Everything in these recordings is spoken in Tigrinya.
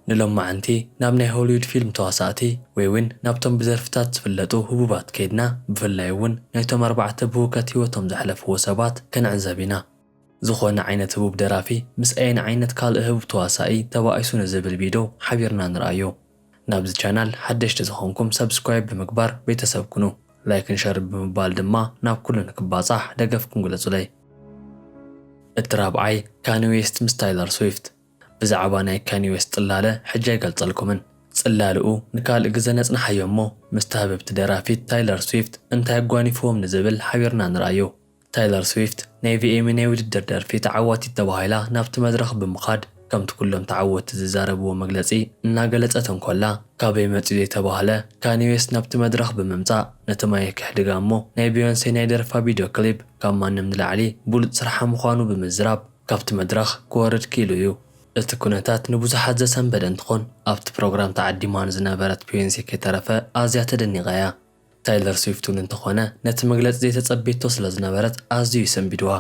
ንሎማዓንቲ ናብ ናይ ሆሊውድ ፊልም ተዋሳእቲ ወይ እውን ናብቶም ብደርፍታት ዝፍለጡ ህቡባት ከይድና፣ ብፍላይ እውን ናይቶም ኣርባዕተ ብህውከት ህይወቶም ዘሕለፍዎ ሰባት ክንዕዘብ ኢና። ዝኾነ ዓይነት ህቡብ ደራፊ ምስ ኣየን ዓይነት ካልእ ህቡብ ተዋሳኢ ተባኢሱ ንዝብል ቪድዮ ሓቢርና ንርኣዮ። ናብዚ ቻናል ሓደሽቲ ዝኾንኩም ሰብስክራይብ ብምግባር ቤተሰብ ኩኑ። ላይክን ሸር ብምባል ድማ ናብ ኩሉ ንክባጻሕ ደገፍኩም ግለጹለይ። እቲ ራብዓይ ካኒ ዌስት ምስ ታይለር ስዊፍት። ብዛዕባ ናይ ካኒ ዌስት ጽላለ ሕጂ ኣይገልጸልኩምን። ጽላለኡ ንካልእ ግዘ ነጽንሓዮ እሞ፣ ምስቲ ህብብቲ ደራፊት ታይለር ስዊፍት እንታይ ኣጓኒፍዎም ንዝብል ሓቢርና ንርኣዮ። ታይለር ስዊፍት ናይ ቪኤሚ ናይ ውድድር ደርፊ ተዓዋቲት ተባሂላ ናብቲ መድረኽ ብምኻድ፣ ከምቲ ኩሎም ተዓወትቲ ዝዛረብዎ መግለጺ እናገለጸት እንኮላ፣ ካበይ መጺኡ ዘይተባህለ ካኒ ዌስት ናብቲ መድረኽ ብምምጻእ፣ ነቲ ማይክ ክሕድጋ እሞ ናይ ቢዮንሴ ናይ ደርፋ ቪድዮ ክሊፕ ካብ ማንም ንላዕሊ ብሉጽ ስርሓ ምዃኑ ብምዝራብ፣ ካብቲ መድረኽ ክወርድ ክኢሉ እዩ። እቲ ኩነታት ንብዙሓት ዘሰንበደ እንትኾን፣ ኣብቲ ፕሮግራም ተዓዲማ ንዝነበረት ቢዮንሴ ከይተረፈ ኣዝያ ተደኒቓ እያ። ታይለር ስዊፍት እውን እንተኾነ ነቲ መግለጺ ዘይተጸበየቶ ስለ ዝነበረት ኣዝዩ እዩ ሰንቢድዋ።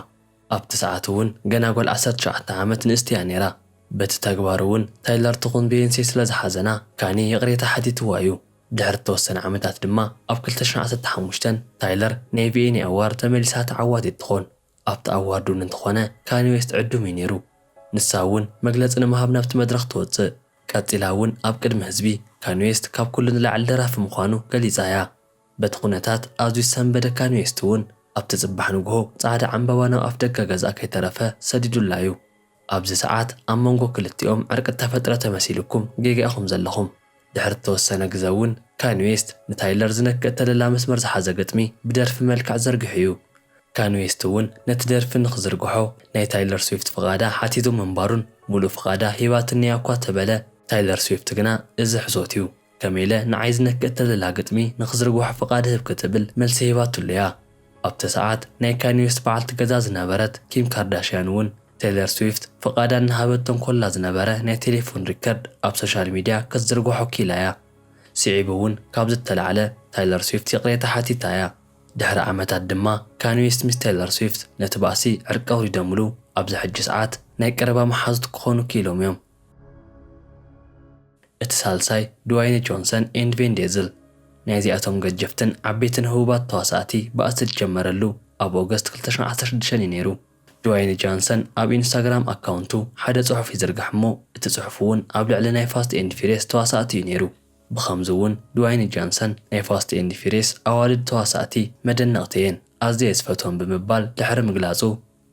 ኣብቲ ሰዓት እውን ገና ጓል ዓሰርተ ትሽዓተ ዓመት ንእስቲ እያ ነይራ። በቲ ተግባሩ እውን ታይለር ትኹን ቢዮንሴ ስለ ዝሓዘና ካኒ ይቕሬታ ሓቲትዋ እዩ። ድሕሪ ዝተወሰነ ዓመታት ድማ ኣብ ክልተ ሽሕን ዓሰርተ ሓሙሽተን ታይለር ናይ ቪኤኒ ኣዋርድ ተመሊሳ ተዓዋቲት ትኾን። ኣብቲ ኣዋርድ እውን እንተኾነ ካኒ ዌስት ዕዱም እዩ ነይሩ። ንሳ እውን መግለጺ ንምሃብ ናብቲ መድረኽ ትወጽእ። ቀጺላ እውን ኣብ ቅድሚ ህዝቢ ካኒ ዌስት ካብ ኩሉ ንላዕሊ ደራፊ ምዃኑ ገሊጻ እያ። በቲ ኩነታት ኣዝዩ ዝሰንበደ ካኒ ዌስት እውን ኣብቲ ጽባሕ ንግሆ ጻዕዳ ዕምባባ ናብ ኣፍ ደገ ገዝኣ ከይተረፈ ሰዲዱላ እዩ። ኣብዚ ሰዓት ኣብ መንጎ ክልቲኦም ዕርቂ እተፈጥረ ተመሲሉኩም ጌጋ ኢኹም ዘለኹም። ድሕሪ እተወሰነ ግዘ እውን ካኒ ዌስት ንታይለር ዝነክእ እተለላ መስመር ዝሓዘ ግጥሚ ብደርፊ መልክዕ ዘርጊሑ እዩ። ካኒ ዌስት እውን ነቲ ደርፊ ንኽዝርግሖ ናይ ታይለር ስዊፍት ፍቓዳ ሓቲቱ ምንባሩን፣ ሙሉእ ፍቓዳ ሂባትኒ እያ እኳ ተበለ፣ ታይለር ስዊፍት ግና እዚ ሕሶት እዩ፣ ከመይ ኢለ ንዓይ ዝነክእ እተለላ ግጥሚ ንኽዝርግሖ ፍቓድ እህብ ክትብል መልሲ ሂባትሉ እያ። ኣብቲ ሰዓት ናይ ካኒ ዌስት በዓልቲ ገዛ ዝነበረት ኪም ካርዳሽያን እውን ታይለር ስዊፍት ፍቓዳ እናሃበቶ እንኮላ ዝነበረ ናይ ቴሌፎን ሪከርድ ኣብ ሶሻል ሚድያ ክትዝርግሖ ክኢላ እያ። ስዒቡ እውን ካብዚ እተላዕለ ታይለር ስዊፍት ይቕሬታ ሓቲታ እያ። ድሕሪ ዓመታት ድማ ካኒ ዌስት ምስ ታይለር ስዊፍት ነቲ ባእሲ ዕርቂ ኣውሪዶምሉ ኣብዚ ሕጂ ሰዓት ናይ ቀረባ መሓዙት ክኾኑ ክኢሎም እዮም። እቲ ሳልሳይ ድዋይነ ጆንሰን ኤንድ ቬን ዴዝል። ናይዚኣቶም ገጀፍትን ዓበይትን ህቡባት ተዋሳእቲ ባእሲ ዝጀመረሉ ኣብ ኦገስት ክልተ ሽሕን ዓሰርተ ሽዱሽተን እዩ ነይሩ። ድዋይነ ጃንሰን ኣብ ኢንስታግራም ኣካውንቱ ሓደ ጽሑፍ ይዝርግሕ እሞ፣ እቲ ጽሑፍ እውን ኣብ ልዕሊ ናይ ፋስት ኤንድ ፊሪየስ ተዋሳእቲ እዩ ነይሩ። ብኸምዚ እውን ድዋይነ ጃንሰን ናይ ፋስት ኤንድ ፊሪየስ ኣዋልድ ተዋሳእቲ መደነቕቲ እየን፣ ኣዝየ ዝፈትወን ብምባል ድሕሪ ምግላጹ፣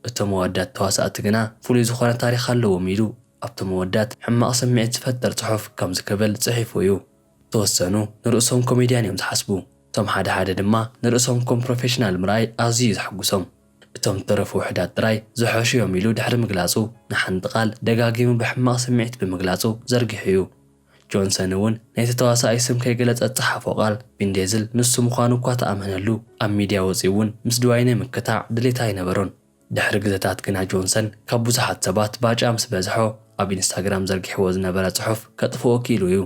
እቶም ኣወዳት ተዋሳእቲ ግና ፍሉይ ዝኾነ ታሪኽ ኣለዎም ኢሉ ኣብቶም ኣወዳት ሕማቕ ስምዒት ዝፈጥር ጽሑፍ ከምዚ ክብል ጽሒፉ እዩ። ተወሰኑ ንርእሶም ኮሜድያን እዮም ዝሓስቡ። እቶም ሓደ ሓደ ድማ ንርእሶም ከም ፕሮፌሽናል ምርኣይ ኣዝዩ እዩ ዘሐጉሶም። እቶም ዝተረፉ ውሑዳት ጥራይ ዝሐሹ እዮም ኢሉ ድሕሪ ምግላጹ፣ ንሓንቲ ቃል ደጋጊሙ ብሕማቕ ስምዒት ብምግላጹ ዘርጊሑ እዩ። ጆንሰን እውን ናይቲ ተዋሳኣይ ስም ከይገለጸ ዝጸሓፎ ቃል፣ ቪንዴዝል ንሱ ምዃኑ እኳ ተኣመነሉ፣ ኣብ ሚድያ ወጺኡ እውን ምስ ድዋይነ ምክታዕ ድሌት ኣይነበሮን። ድሕሪ ግዘታት ግና ጆንሰን ካብ ብዙሓት ሰባት ባጫ ምስ በዝሖ፣ ኣብ ኢንስታግራም ዘርጊሕዎ ዝነበረ ጽሑፍ ከጥፍኦ ክኢሉ እዩ።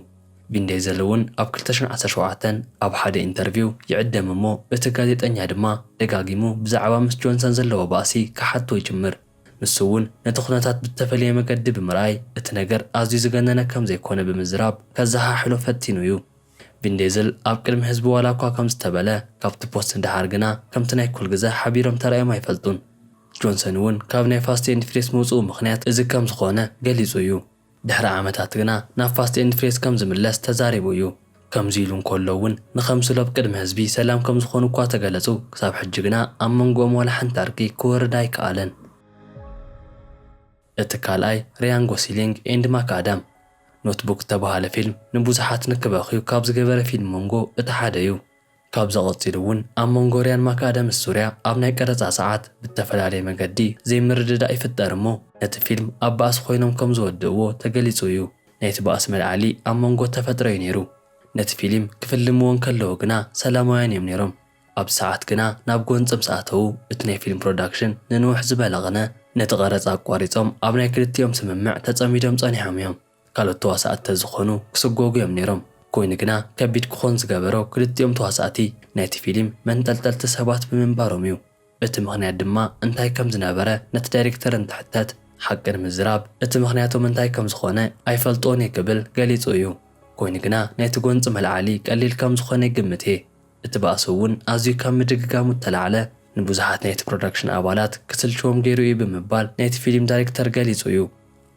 ቪንዴዝል እውን ኣብ ክልተ ሽሕን ዓሰርተ ሸውዓተን ኣብ ሓደ ኢንተርቪው ይዕደም እሞ፣ እቲ ጋዜጠኛ ድማ ደጋጊሙ ብዛዕባ ምስ ጆንሰን ዘለዎ ባእሲ ክሓቶ ይጅምር። ንሱ እውን ነቲ ኩነታት ብተፈለየ መገዲ ብምርኣይ፣ እቲ ነገር ኣዝዩ ዝገነነ ከም ዘይኮነ ብምዝራብ ከዘሓሕሎ ፈቲኑ እዩ። ቪንዴዝል ኣብ ቅድሚ ህዝቢ ዋላ እኳ ከም ዝተበለ፣ ካብቲ ፖስት ንደሓር ግና ከምቲ ናይ ኩል ግዘ ሓቢሮም ተራእዮም ኣይፈልጡን። ጆንሰን እውን ካብ ናይ ፋስት ኤንድ ፊሪየስ ምውፅኡ ምኽንያት እዚ ከም ዝኾነ ገሊጹ እዩ። ድሕሪ ዓመታት ግና ናብ ፋስት ኤንድ ፊሪየስ ከም ዝምለስ ተዛሪቡ እዩ። ከምዚ ኢሉ እንከሎ እውን ንኸምስሉ ኣብ ቅድሚ ህዝቢ ሰላም ከም ዝኾኑ እኳ ተገለጹ፣ ክሳብ ሕጂ ግና ኣብ መንጎኦም ዋላ ሓንቲ ዕርቂ ክወርድ ኣይከኣለን። እቲ ካልኣይ ሪያን ጎስሊንግ ኤንድ ማክ ኣዳም። ኖትቡክ ዝተባህለ ፊልም ንብዙሓት ንክበኽዩ ካብ ዝገበረ ፊልም መንጎ እቲ ሓደ እዩ። ካብዚ ቀጺሉ እውን ኣብ መንጎ ሪያን ማክ ኣዳምስ ዙርያ ኣብ ናይ ቀረጻ ሰዓት ብተፈላለየ መገዲ ዘይምርድዳእ ይፍጠር እሞ ነቲ ፊልም ኣብ ባእሲ ኮይኖም ከም ዝወድእዎ ተገሊጹ እዩ። ናይቲ ባእሲ መልዓሊ ኣብ መንጎ ተፈጥሮ እዩ ነይሩ። ነቲ ፊልም ክፍልምዎ እንከለዉ ግና ሰላማውያን እዮም ነይሮም። ኣብዚ ሰዓት ግና ናብ ጎንጺ ምስ ኣተዉ፣ እቲ ናይ ፊልም ፕሮዳክሽን ንንውሕ ዝበለ ቕነ ነቲ ቐረጻ ኣቋሪጾም ኣብ ናይ ክልቲኦም ስምምዕ ተጸሚዶም ጸኒሖም እዮም። ካልኦት ተዋሳእቲ ተዝኾኑ ክስጎጉ እዮም ነይሮም። ኮይኑ ግና ከቢድ ክኾን ዝገበሮ ክልቲኦም ተዋሳእቲ ናይቲ ፊልም መንጠልጠልቲ ሰባት ብምንባሮም እዩ። እቲ ምኽንያት ድማ እንታይ ከም ዝነበረ ነቲ ዳይሬክተር እንትሕተት፣ ሓቂ ንምዝራብ እቲ ምኽንያቶም እንታይ ከም ዝኾነ ኣይፈልጦን እየ ክብል ገሊጹ እዩ። ኮይኑ ግና ናይቲ ጎንጺ መልዓሊ ቀሊል ከም ዝኾነ ይግምት እየ። እቲ ባእሲ እውን ኣዝዩ ካብ ምድግጋሙ እተላዕለ ንብዙሓት ናይቲ ፕሮዳክሽን ኣባላት ክስልችዎም ገይሩ እዩ ብምባል ናይቲ ፊልም ዳይሬክተር ገሊጹ እዩ።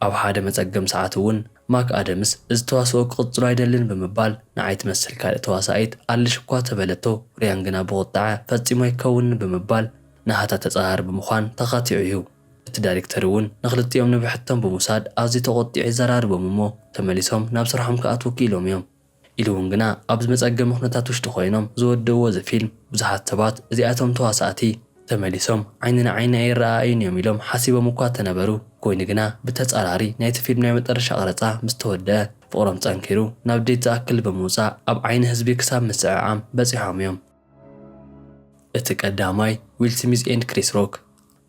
ኣብ ሓደ መጸገም ሰዓት እውን ማክ ኣደምስ እዚ ተዋስኦ ክቕጽሎ ኣይደልን ብምባል ንዓይ ትመስል ካልእ ተዋሳኢት ኣልሽ እኳ ተበለቶ፣ ሪያን ግና ብቑጥዐ ፈጺሙ ኣይከውንን ብምባል ናሃታ ተጻራሪ ብምዃን ተኻቲዑ እዩ። እቲ ዳይሬክተር እውን ንኽልቲኦም ንብሕቶም ብምውሳድ ኣዝዩ ተቖጢዑ ይዘራርቦም እሞ ተመሊሶም ናብ ስርሖም ክኣትዉ ክኢሎም እዮም። ኢሉ እውን ግና ኣብዚ መጸገሚ ኩነታት ውሽጢ ኮይኖም ዝወድእዎ እዚ ፊልም ብዙሓት ሰባት እዚኣቶም ተዋሳእቲ ተመሊሶም ዓይኒ ንዓይኒ ኣይረኣኣዩን እዮም ኢሎም ሓሲቦም እኳ ተነበሩ። ኮይኑ ግና ብተጻራሪ ናይቲ ፊልም ናይ መጠረሻ ቀረጻ ምስ ተወደአ ፍቕሮም ጸንኪሩ ናብ ዴት ዝኣክል ብምውጻእ ኣብ ዓይኒ ህዝቢ ክሳብ ምስዕዓም በጺሖም እዮም። እቲ ቀዳማይ ዊል ስሚዝ ኤንድ ክሪስ ሮክ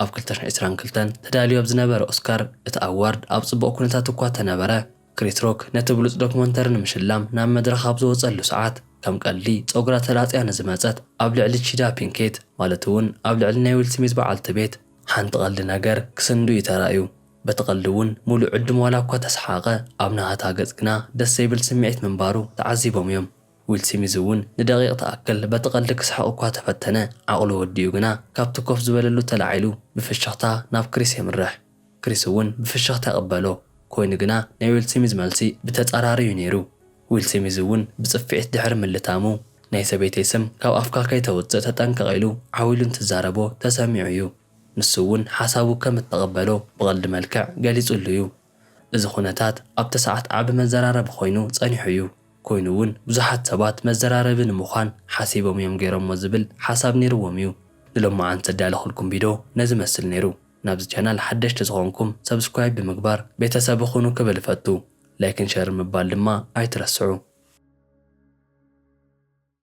ኣብ ክልተ ሽሕን ዕስራን ክልተን ተዳልዩ ኣብ ዝነበረ ኦስካር እቲ ኣዋርድ ኣብ ጽቡቕ ኩነታት እኳ ተነበረ፣ ክሪስ ሮክ ነቲ ብሉጽ ዶክመንተሪ ንምሽላም ናብ መድረኽ ኣብ ዝወጸሉ ሰዓት ከም ቀልዲ ጸጉራ ተላጽያ ንዝመጸት ኣብ ልዕሊ ቺዳ ፒንኬት ማለት እውን ኣብ ልዕሊ ናይ ዊል ስሚዝ በዓልቲ ቤት ሓንቲ ቀልዲ ነገር ክስንዱ እዩ ተራእዩ። በቲ ቀልዲ እውን ሙሉእ ዕድም ዋላ እኳ ተሰሓቐ ኣብ ናሃታ ገጽ ግና ደስ ዘይብል ስምዒት ምንባሩ ተዓዚቦም እዮም። ዊል ስሚዝ እውን ንደቂቕ ትኣክል በቲ ቀልዲ ክስሕቕ እኳ ተፈተነ፣ ዓቕሉ ወዲኡ ግና ካብቲ ኮፍ ዝበለሉ ተላዒሉ ብፍሽኽታ ናብ ክሪስ የምርሕ። ክሪስ እውን ብፍሽኽታ ይቕበሎ። ኮይኑ ግና ናይ ዊል ስሚዝ መልሲ ብተጻራሪ እዩ ነይሩ። ዊል ስሚዝ እውን ብጽፍዒት ድሕሪ ምልታሙ ናይ ሰበይተይ ስም ካብ ኣፍካ ከይተውጽእ ተጠንቀቕ ኢሉ ዓው ኢሉ እንትዛረቦ ተሰሚዑ እዩ። ንሱ እውን ሓሳቡ ከም እተቐበሎ ብቐልዲ መልክዕ ገሊጹሉ እዩ። እዚ ኩነታት ኣብቲ ሰዓት ዓቢ መዘራረቢ ኮይኑ ጸኒሑ እዩ። ኮይኑ እውን ብዙሓት ሰባት መዘራረቢ ንምዃን ሓሲቦም እዮም ገይሮሞ ዝብል ሓሳብ ነይርዎም እዩ። ንሎማዓንቲ ዘዳለኹልኩም ቪድዮ ነዚ መስል ነይሩ። ናብዚ ቻናል ሓደሽቲ ዝኾንኩም ሰብስክራይብ ብምግባር ቤተሰብ ኹኑ ክብል እፈቱ። ላይክን ሸር ምባል ድማ ኣይትረስዑ።